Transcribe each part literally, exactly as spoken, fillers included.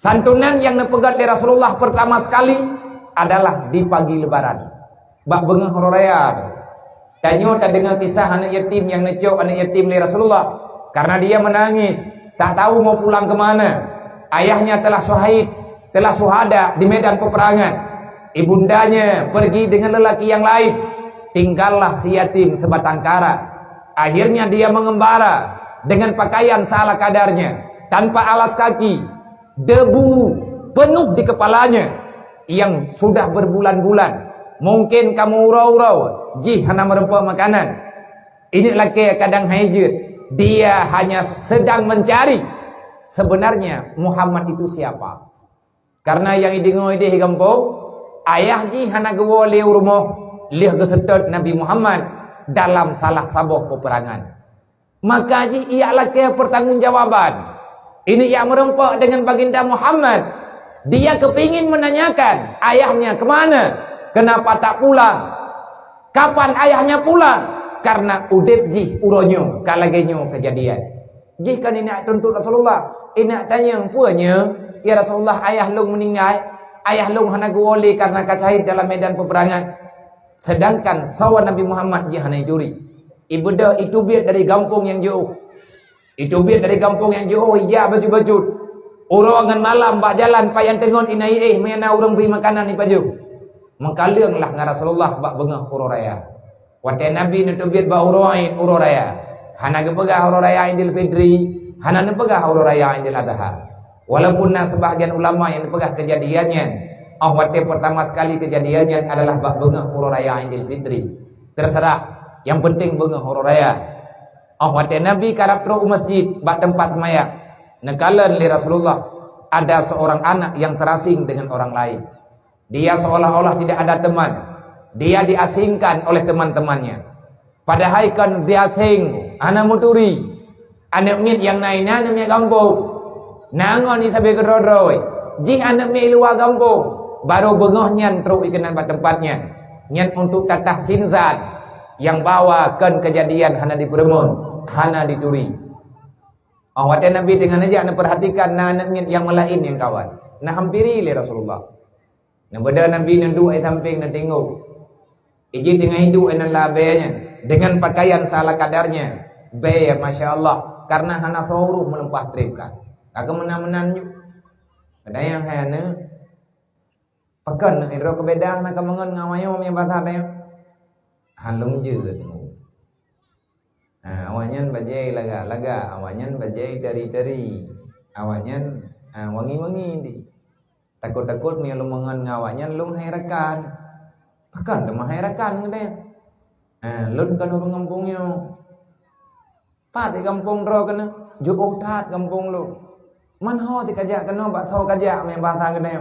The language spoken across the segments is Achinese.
Santunan nyang neupeugét lé Rasulullah pertama sekali adalah di pagi Lebaran. Bak beungoh uroe raya, tanyoe tadeungoe kisah aneuk yatim nyang neucok aneuk yatim lé Rasulullah karena dia menangis, tak tahu mau pulang ke mana. Ayahnya telah syahid, telah syuhada di medan peperangan. Ibundanya pergi dengan lelaki yang lain. Tinggallah si yatim sebatang kara. Akhirnya dia mengembara dengan pakaian seala kadarnya, tanpa alas kaki. Debu penuh di kepalanya yang sudah berbulan-bulan. Mungkin kamoe uroe-uroe jih hana meureumpok makanan. Ineuk lakée kadang hai jeuet. Dia hanya sedang mencari sebenarnya Muhammad itu siapa. Karena nyang ideungoe ideh gampông, ayah jih hana geuwoe lé u rumoh lheueh geuseutôt Nabi Muhammad dalam salah saboh peperangan. Maka jih ia lakée pertanggungjawaban. Ini ia meureumpok dengan Baginda Muhammad. Dia kepingin menanyakan ayahnya ke mana, kenapa tak pulang, kapan ayahnya pulang, karena udeb jih uroe nyoe ka lagée nyoe keujadian. Jih kan ineuk tuntut Rasulullah, ineuk tanyong peue nyoe, "Ya Rasulullah, ayah lôn meuninggai, ayah lôn hana geuwoe lé karena ka syahid dalam medan peperangan." Sedangkan sawa Nabi Muhammad jih hana ituri. Ibeudôh iteubiet dari gampông nyang jiôh. Iteubiet dari gampông nyang jiôh ijak bacut-bacut. Uroe ngon malam bak jalan payan teungon inan iéh meunyo na ureuëng bri makanan ipajoh. Meukaleueng lah ngon Rasulullah bak beungoh uroe raya. Watée Nabi neuteubiet bak uroe Id, uroe raya, hana geupeugah uroe raya Idul Fitri, hana neupeugah uroe raya Idul Adha. Walaupun na sebahagian ulama nyang neupeugah keujadian nyan, oh watée pertama sekali keujadian nyan adalah bak beungoh uroe raya Idul Fitri. Terserah, yang penting beungoh uroe raya. Oh watée Nabi karab trok u masjid bak teumpat seumayang, neukalon lé Rasulullah ada seorang anak yang terasing dengan orang lain. Dia seolah-olah tidak ada teman. Dia diasingkan oleh teman-temannya. Padahai kon dia asing, hana meuturi. Aneuk miet nyang na inan aneuk miet gampông. Na ngon ié sabe keudroe-droe. Jih aneuk miet luwa gampông. Barô beungoh nyan trok ikeunan bak teumpat nyan. Nyan untuk tatah sinzat nyang bahwa kon keujadian hana dipeureumeun, hana dituri. Oh watée Nabi teungoh neujak neupeurhatikan na aneuk miet nyang meulaén nyang kawan. Neuhampiri lé Rasulullah. Neubeudôh Nabi neuduek di sampéng neutinggong. Ijih teungoh iduek inan labée nyan dengan pakaian seala kadarnya. Bée, masya Allah, karena hana soe ureuëng meuleupah treb ka. Ka keumeunan-meunan ju. Kadang nyang hai aneuk, pakon neuk idroe keubeda na kameungon ngon awaknyoe meunyoe basa tanyoe. Han lôn jeuet. Ha, awaknyan bajée lagak-lagak, awaknyan bajée tari-tari, awaknyan, ha, wangi-wangi di. Takot-takot meunyoe lôn meungon ngon awaknyan lôn hai rakan. Pakon teuma hai rakan ngon deh? Ha, lôn kon ureuëng gampông nyoe. Pat di gampông droe keunoe, jiôh that gampông lôn. Man ho di kajak keunoe bak tho kajak meunyoe basa keunoe.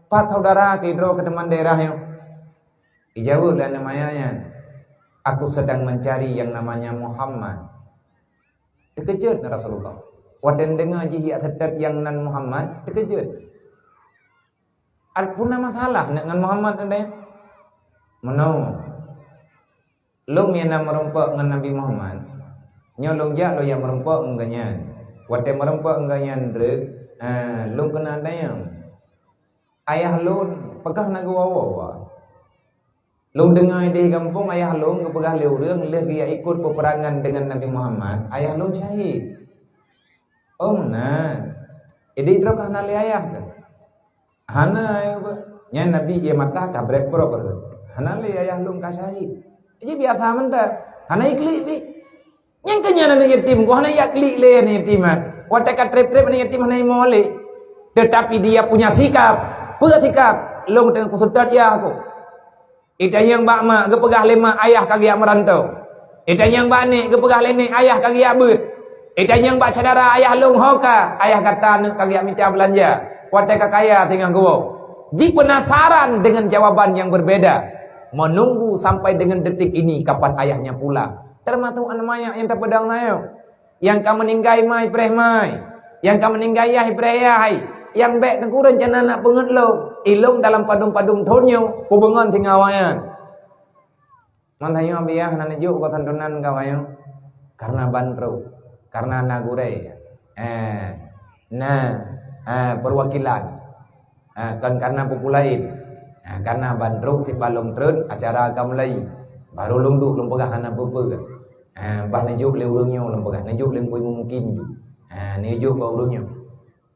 Pat saudara keu droe keu teuma daerah nyoe. Ijaweueb lé aneuk maya nyan, "Aku sedang mencari yang namanya Muhammad." Teukeujot na Rasulullah. Watée deungoe jih jak seutôt nyang nan Muhammad, teukeujot. Al-, peue na masalah neuk ngon Muhammad teuntée? Meunoe. Lôn nyang na meurumpok ngon Nabi Muhammad. Nyoe lôn jak lôn jak meurumpok ngon geuhnyan. Watée meurumpok ngon geuhnyan treuk, eh, lôn keuneuk tanyong. Ayah lôn peugah na geuwoe-woe. Lôn deungoe ideh gampông ayah lôn geupeugah lé ureuëng lheueh geujak ikot peuperangan deungon Nabi Muhammad, ayah lôn syahid. Oh meunan. Ideh droe ka hana lé ayah kah? Hana, ya, Pak. Nyan Nabi ie mata ka brek-brok. Hana lé ayah lôn ka syahid. Jadi biasa mantong. Hana iklik pih. Nyang keu nyan aneuk yatim, ku hana jak klik lé aneuk yatim, ah. Watée ka treb-treb aneuk yatim hana imo lé. Tetapi dia punya sikap. Peue sikap? Lôn teungoh kuseutôt yah ku. Itanyong bak mak, geupeugah lé mak, ayah ka geujak meuranto. Itanyong bak nek, geupeugah lé nek, ayah ka geujak beuet. Itanyong bak syedara, ayah lôn ho ka, ayah gata aneuk ka geujak mita beulanja. Watée ka kaya teungoh geuwoe. Jipenasaran dengan jawaban yang berbeda. Menunggu sampai dengan detik ini kapan ayahnya pulang. Termasuk aneuk manyak nyang tapeudong nyoe. Nyang ka meuninggai ma ipreh ma, nyang ka meuninggai yah ipreh yah, nyang bék teungku rencana nak peungeuet lôn. Ilôn dalam padum-padum thon nyoe kubeungon singoh awaknyan. Man tanyoe biah hana neujok keu santunan keu awaknyan, karena ban trok, karena na gurée. Eh, na. Ha, perwakilan. Ha, kon karena peue-peue laén. Ha, karena ban trok tiep lôn treun acara ka mulai. Baru lôn duek lôn peugah hana peue-peue. Ha, bah neujok lé ureuëng nyoe lôn peugah, neujok lé Teungku Imum Mukim ju. Ha, neujok bak ureuëng nyoe.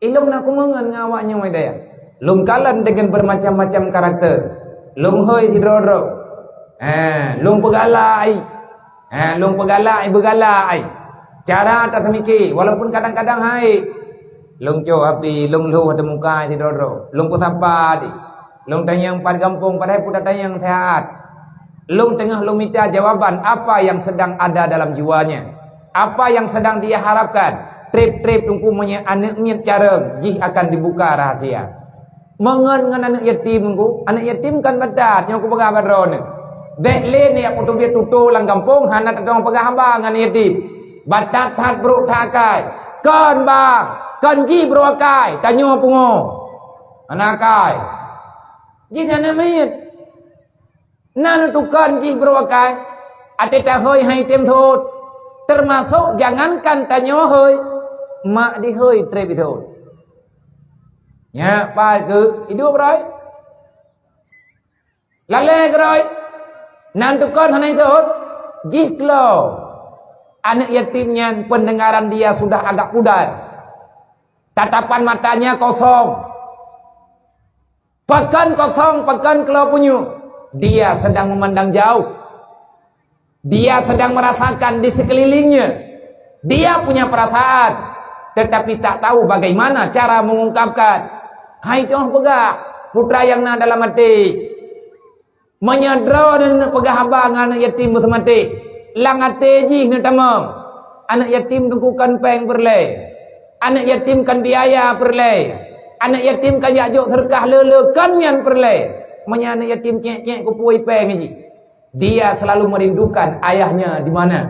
Ilôn na kumeungon ngon awak nyoe dayah. Lôn kalon deungon bermacam-macam karakter. Lôn hôi sidroe-droe. Ha, lôn peugalak ai. Ha, lôn peugalak ai, beugalak ai. Cara taseumike, walaupun kadang-kadang hai. Lôn cok api, lôn lhôh ateueh muka sidroe-droe. Lôn peusapa di. Lôn tanyong pat gampông, padahai peue tatanyong seuhat. Lôn teungoh lôn mita jawaban apa yang sedang ada dalam jiwanya. Apa yang sedang dia harapkan. Treb-treb Teungku meunyoe aneuëk miet carông, jih akan dibuka rahasia. Meungon ngon aneuëk yatim Teungku, aneuëk yatim kan batat, nyoe kupeugah bak droeneuh. Bék lé neujak peuteubiet tutoe lam gampông hana tatong peugah haba ngon aneuëk yatim. Batat that brok that akai. Kon bang, kon jih brok akai, tanyoe pungo. Hana akai. Jih aneuëk miet. Na neutukon jih brok akai, até tahôi hai tem thot, teumasok jangankan tanyoe hôi, mak di hôi treb ithot. Nyak pai keu idup roi. Lalé keuroi, na neutukon hana ithot, jih klo. Aneuëk yatim nyan pendengaran dia sudah agak pudar. Tatapan matanya kosong. Pakon kosong, pakon klo punyueng. Dia sedang memandang jauh. Dia sedang merasakan di sekelilingnya. Dia punya perasaan, tetapi tak tahu bagaimana cara mengungkapkan. Hai toh peugah, putra yang na dalam hati. Meunyoe droeneuh neupeugah haba ngon aneuëk yatim beuseumatéh, lam até jih neutamong, aneuëk yatim teukukan péng peureulée, aneuëk yatim kan biaya peureulée, aneuëk yatim kan jak jok seureukah le-le kan nyan peureulée. Meunyoe aneuëk yatim cék-cék kupuih péng jih, dia selalu merindukan ayahnya di mana.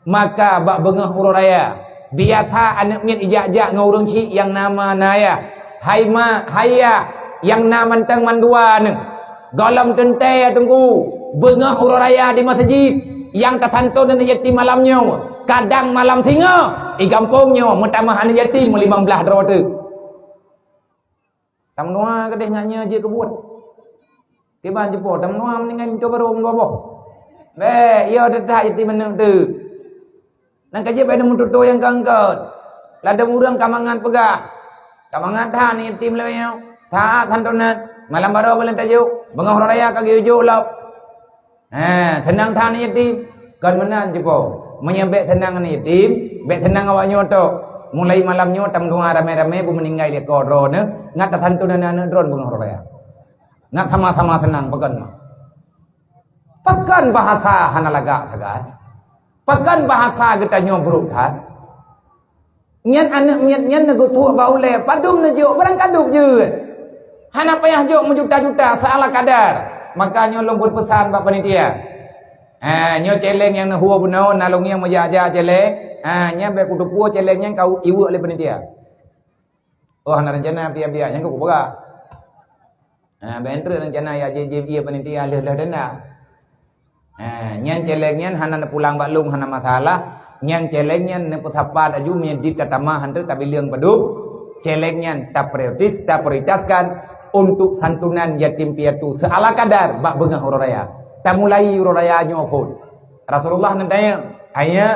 Maka bak beungoh uroe raya, biasa aneuëk miet ijak-jak ngon ureuëng chik nyang nama na ayah. Hai mak, hai yah, nyang na mantong mandua neuh. Gohlom teuntée teungku, beungoh uroe raya di meuseujid, nyang tasanton aneuëk yatim malam nyoe, kadang malam singoh, di gampông nyoe meutamah aneuëk yatim meulimong blaih droe teuk. Tameunoe keudeh ngat nyoe jeuet keu buet. Kiban jipo tameunoe meuninggai linto barô meudua boh. Bék, yo teutak yatim aneuëk teuk. Nang ka jeuet bék neumeututoe nyang keu-keu. Ladôm ureuëng ka mangat peugah. Ka mangat that aneuëk yatim lawét nyoe. That santonan. Malam barô buleuen tajok. Beungoh uroe raya ka geuyue jok lom. Ha, seunang that aneuëk yatim. Kon meunan jipo. Meunyoe bék seunang aneuëk yatim, bék seunang awak nyoe tok. Mulai malam nyoe tameudoa ramé-ramé beumeuninggai lé ko droeneuh, ngat tasanton aneuëk-aneuëk droen beungoh uroe raya. Ngat sama-sama seunang, pakon mah. Pakon bahasa hana lagak sagai. Pakon bahasa geutanyoe brok that. Nyan aneuëk miet nyan neugeutuek bak ulée, padum neujok, barang kadub jeuet. Hana payah jok meujuta-juta, seala kadar. Maka nyoe lôn beupeusan bak panitia. Ha, nyoe céléng nyang neuhue bunoe, na lôn nyang meujak-jak céléng. Ha, nyan bék kuteupeue céléng nyan ka iweuek lé panitia. Oh, hana rencana piah-piah, nyan ka kupeugah. Ha, bék treuk rencana ya jih, jih, jih panitia lheueh-lheueh denda. Ha, nyan céléng nyan hana neupulang bak lôn, hana masalah. Nyan céléng nyan neupeusapat aju meunyoe jih tatamah han treuk tabileueng padum. Céléng nyan taprioritas, taprioritaskan untuk santunan yatim piatu seala kadar bak beungoh uroe raya. Tamulai uroe raya nyoe phon. Rasulullah neutanyong, "Hai nyak,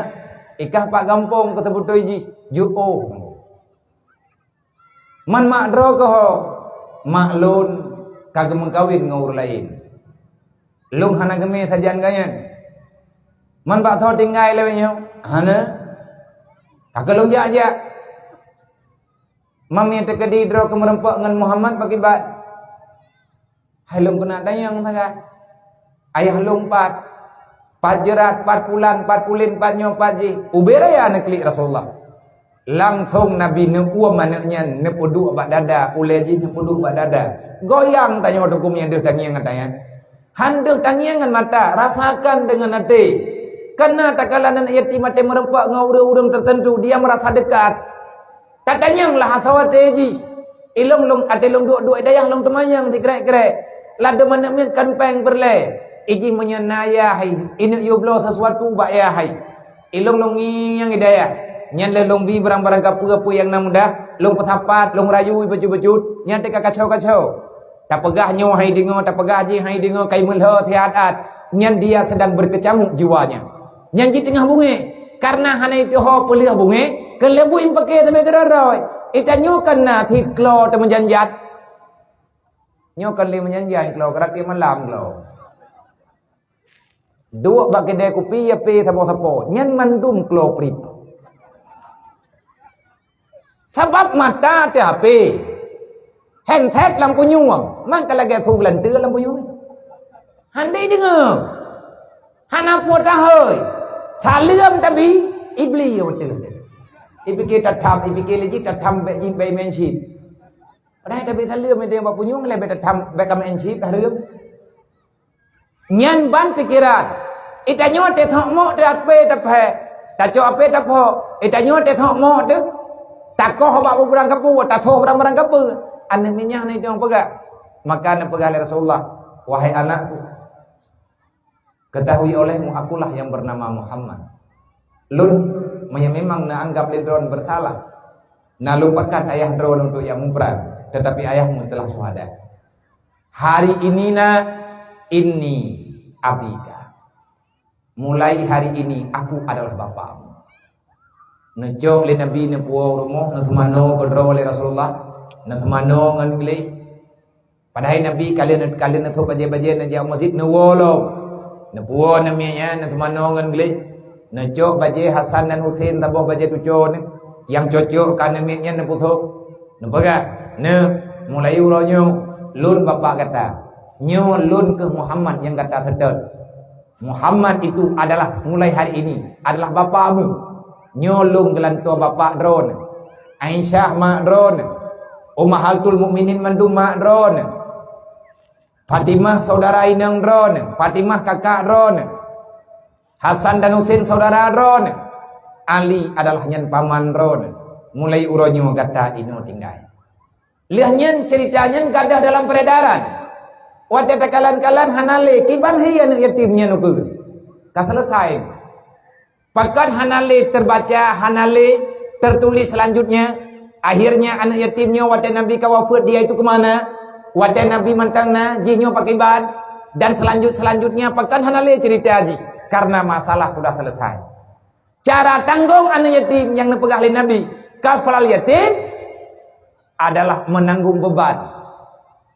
ikah pat gampông keu seubeutôi jih?" "Jok." "Man mak droe keuh?" "Mak lôn ka geumeukawen ngon ureuëng laén. Lôn hana geumé sajan gobnyan." "Man bak soe tinggai lawét nyoe?" "Hana. Ka keuh lôn jak-jak." "Man meunyoe teukeudi droe keuh meureumpok ngon Muhammad pakiban?" "Hai lôn keuneuk tanyong sagai. Ayah lôn pat? Pat jeurat, pat pulan, pat pulen, pat nyoe, pat jih?" Ubé raya neuklik Rasulullah. Langsong Nabi neuuem aneuëk nyan, neupeuduek bak dada, ulée jih neupeuduek bak dada. Goyang tanyoe teungku meunyoe deuh tangieng ngon tangieng. Han deuh tangieng ngon mata, rasakan deungon até. Kareuna takalon aneuëk yatim até meureumpok ngon ureuëng-ureuëng teuteuntu, dia meurasa deukat. Tatanyong lah asoe até jih. Ilôn lôn até lôn duek-duek dayah lôn teumanyong sikrek-krek. Ladôm aneuëk miet kon péng peureulée. Ijih meunyoe na yah hai, ineuk yue bloe sesuatu bak yah hai. Ilôn lôn ngieng i dayah. Nyan lé lôn bi barang-barang kapeue-peue nyang na mudah, lôn peusapat, lôn rayu bacut-bacut, nyan teuka kacau-kacau. Tapeugah nyoe hai deungoe, tapeugah jih hai deungoe, kai meulhö siat-at. Nyan dia sedang berkecamuk jiwanya. Nyan jih teungoh bungé. Karena hana ituho peuleueh bungé, keuleubui pake sampai keudroe-droe. Itanyoe kan na thit klo teumeujanjat. Nyoe kan lé meujanjat klo, karab tiep malam klo. Duek bak keudè kupi, ya pé sapo-sapo. Nyan mandum klo prip. Sabab mata teuh H P. Handset lam punyueng. Man ka lagèe su geulante lam punyueng. Hana deungoe. Hana po tahôi. Saleuem tabi, ibli watèe teuh. Ipike tatham, ipike lé jih tatham bèk jih bèk main chip. Padahai tabi saleuem ide bak punyueng lé bèk tatham bèk ka main chip, hareuem. Nyan ban pikeran. Itanyoe teuthok mok teuh apé taphé. Tacok apé taphok. Itanyoe teuthok mok teuh. Takoh bak barang kapeue, tathoh barang-barang kapeue. Aneuk miet nyan hana jiteupeugah. Maka neupeugah lé Rasulullah, "Wahai anakku, ketahui olehmu akulah yang bernama Muhammad. Lôn, meunyoe memang neuanggap lé droen bersalah, na lôn pakat ayah droen untuk nyang muprang, tetapi ayahmu telah syuhada." Hari ini nak, inni abika. Mulai hari ini aku adalah bapakmu. Neucok lé Nabi neupuwoe u rumoh, neuseumanoe keudroe lé Rasulullah, neuseumanoe ngon gleh. Padahai Nabi ka lheueh, ka lheueh neusôk bajèe-bajèe neujak u masjid neuwoe lom. Neupuwoe aneuk miet nyan neuseumanoe ngon gleh. Neucok bajèe Hasan dan Husein saboh bajèe tuco nyan, nyang cocok keu aneuk miet nyan neupeusôk. Neupeugah, "Neuk, mulai uroe nyoe, lôn bapak gata. Nyoe lôn keuh Muhammad nyang gata seutôt. Muhammad itu adalah, mulai hari ini, adalah bapakmu. Nyoe lôn geulantoe bapak droeneuh. Aisyah mak droeneuh. Ummahatul Mukminin mandum mak droeneuh. Fatimah saudara inong droeneuh. Fatimah kakak droeneuh. Hasan dan Husein saudara droeneuh. Ali adalah nyan paman droeneuh. Mulai uroe nyoe gata inoe tinggai." Lheueh nyan cerita nyan gadôh dalam peredaran. Watèe takalon-kalon hana lé, kiban hai aneuk yatim nyan ukeue. Ka selesai. Pakon hana lé terbaca, hana lé tertulis selanjutnya. Akhirnya aneuk yatim nyoe watèe Nabi ka wafeuet dia itu ke mana? Watèe Nabi mantong na, jih nyoe pakiban? Dan selanjut-selanjutnya pakon hana lé cerita jih? Karena masalah sudah selesai. Cara tanggong aneuk yatim nyang neupeugah lé Nabi, kafalal yatim, adalah menanggung beban.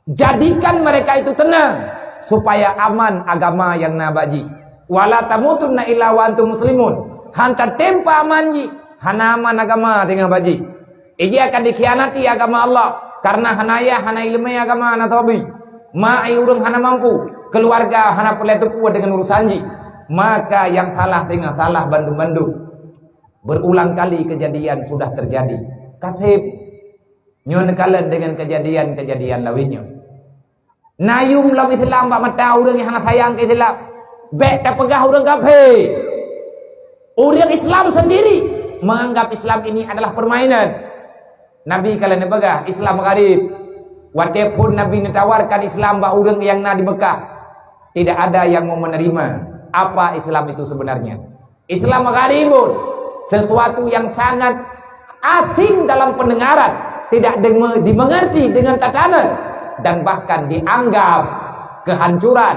Jadikan mereka itu tenang, supaya aman agama nyang na bak jih. "Wala tamutunna illa wa antum muslimun." Han tatem peuaman jih, hana aman agama teungoh bak jih. Iji akan dikhianati agama Allah, karena hana yah, hana ileumèe agama, hana sabi. Ma ai ureueng hana mampu, keuluwarga hana peureulèe teupeu deungon urusan jih. Maka nyang salah teungoh salah bandum-bandum. Berulang kali kejadian sudah terjadi. Kaseb. Nyoe neukalon deungon kejadian-kejadian laén nyoe. Na yum lom Islam bak mata ureueng nyang hana sayang keu Islam. Bèk tapeugah ureueng kafé. Ureueng Islam sendiri menganggap Islam ini adalah permainan. Nabi ka lheueh neupeugah, Islam gharib. Watèe phon Nabi neutawarkan Islam bak ureueng nyang na di Meukah, tidak ada yang mau menerima. Apa Islam itu sebenarnya? Islam gharibun, sesuatu yang sangat asing dalam pendengaran, tidak deme-, dimengerti dengan tatanan, dan bahkan dianggap kehancuran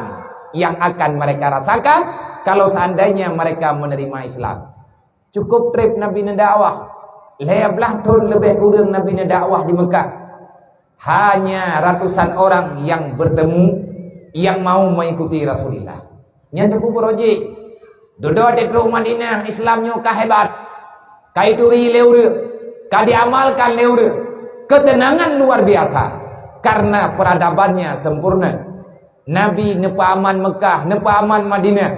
yang akan mereka rasakan kalau seandainya mereka menerima Islam. Cukup trép Nabi neudakwah. Lhèe blah thôn leubeh kureueng Nabi neudakwah di Meukah. Hanya ratusan orang yang bertemu, yang mau mengikuti Rasulullah. Nyan teupeu beurojek. Dudoe di trok Madinah, Islam nyoe ka hebat. Ka ituri lé ureueng, ka diamalkan lé ureueng. Ketenangan luar biasa. Karena peradabannya sempurna. Nabi neupeuaman Meukah, neupeuaman Madinah,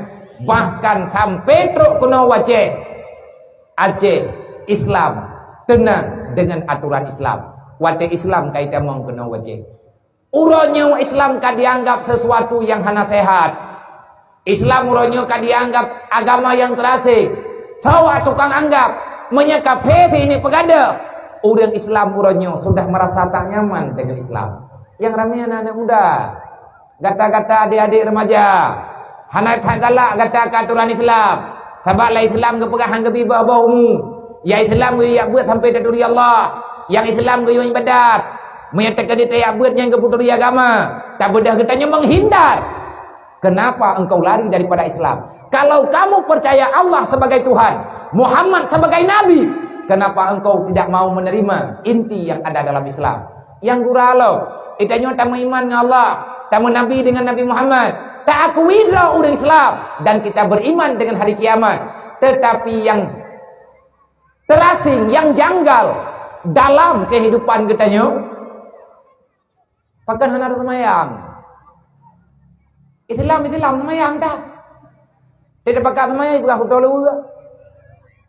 bahkan sampai trok keunoe u Aceh. Aceh, Islam, teunang deungon aturan Islam. Watèe Islam ka itamong keunoe u Aceh. Uroe nyoe Islam ka dianggap sesuatu nyang hana sehat. Islam uroe nyoe ka dianggap agama nyang teurasé. Sawa tukang anggap, meunyoe kafé si ini peugadôh, ureueng Islam uroe nyoe sudah merasa tak nyaman dengan Islam. Nyang ramé aneuk-aneuk muda. Gata-gata adék-adék remaja, hana that galak gata keu aturan Islam. Sabab lam Islam geupeugah han geubi bak-bak umu. Ya Islam geuyue jak beuet sampai taturi Allah. Nyang Islam geuyue ibadat. Meunyoe teukeudi tajak beuet nyang geuputuri agama, tabeudah geutanyoe menghindar. Kenapa engkau lari daripada Islam? Kalau kamu percaya Allah sebagai Tuhan, Muhammad sebagai Nabi, kenapa engkau tidak mau menerima inti yang ada dalam Islam? Nyang gura lom, geutanyoe tameuiman ngon Allah, tameunabi dengan Nabi Muhammad, taakui droe ureuëng Islam, dan kita beriman dengan hari kiamat. Tetapi yang terasing, yang janggal dalam kehidupan geutanyoe, pakon hana teumayang. Islam, Islam teumayang dah. Teupakat teumayang, ipeugah beutôi lé ureuëng.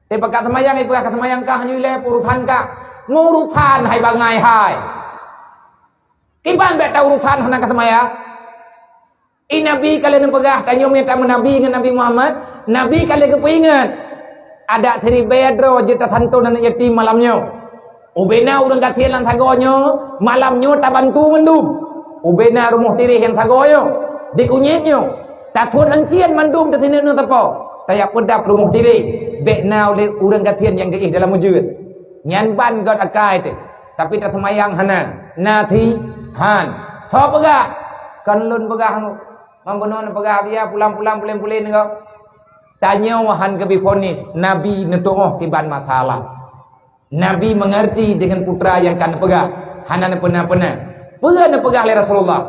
Teupakat teumayang, ipeugah ka teumayang kah, nyoe ilée urusan kah. Urusan hai bangai hai. Kiban bék ta urusan hana ka teumayang. I Nabi ka lheueh neupeugah, tanyoe meunyoe tameunabi ngon Nabi Muhammad, Nabi ka lheueh geupeuingat. Adak siribée droe jeuet tasanton aneuëk yatim malam nyoe. Ubena ureuëng gasien lam sagoe nyoe, malam nyoe tabantu mandum. Ubena rumoh tiréh nyang sagoe nyoe, di kunyét nyoe, tathon ancien mandum teusineuk neu teupô. Tajak peudab rumoh tiréh, bék na ulée ureuëng gasien nyang geuéh dalam ujeuen. Nyan ban göt akai teuh, tapi taseumayang hana, na thi han. Soe peugah? Kon lôn peugah, Mam bunoe neupeugah biya pulang-pulang pulen-pulen nyoe. Tanyoe han geubri vonis, Nabi neutuoh kiban masalah. Nabi mengerti dengan putra nyang ka neupeugah, hana neupeuna-peuna. Peue neupeugah lé Rasulullah?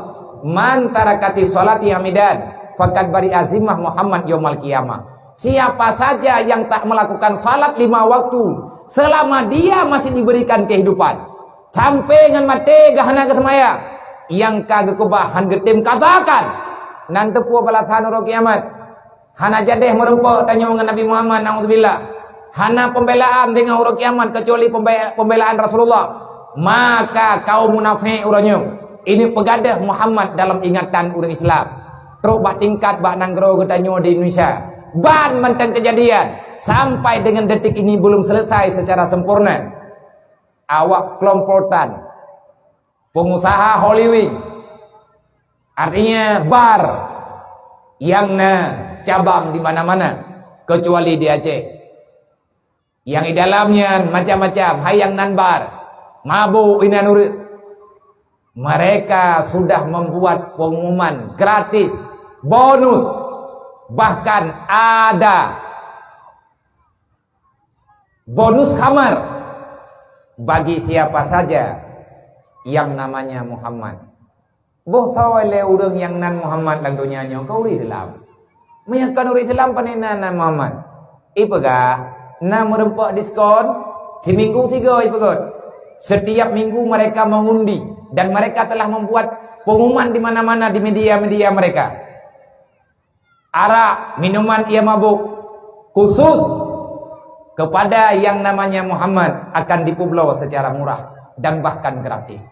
"Man tarakati sholati amidan, faqad bari'a zimmah Muhammad yaumal qiyamah." Siapa saja yang tak melakukan salat lima waktu selama dia masih diberikan kehidupan, sampai ngon maté geuh hana geuseumayang, nyang ka geukeubah han geutem kadakan, nan teupeu balasan uroe kiamat. Hana jadeh meurumpok tanyoe ngon Nabi Muhammad, naudzubillah. Hana pembelaan teungoh uroe kiamat keucuali pembe-, pembelaan Rasulullah. Maka kaum munafék uroe nyoe, ini peugadeh Muhammad dalam ingatan ureuëng Islam. Trok bak tingkat bak nanggroe geutanyoe di Indonesia. Ban mantong kejadian, sampai dengan detik ini belum selesai secara sempurna. Awak kelompokan, pengusaha Holy Wing, artinya bar yang na cabang di mana-mana, kecuali di Aceh. Yang di dalamnya macam-macam, hai nyang nan bar, mabuk inan ureuëng. Mereka sudah membuat pengumuman gratis, bonus, bahkan ada bonus khamar bagi siapa saja yang namanya Muhammad. Boh soe lé ureuëng nyang nan Muhammad lam donya nyoe keu ureuëng Islam. Meunyoe kon ureuëng Islam, pane na nan Muhammad? Ipeugah, na meurumpok diskon, siminggu sigoe ipeugah. Setiap minggu mereka mengundi dan mereka telah membuat pengumuman di mana-mana di media-media mereka. Arak, minuman ia mabuk, khusus kepada yang namanya Muhammad akan dipubloe secara murah dan bahkan gratis.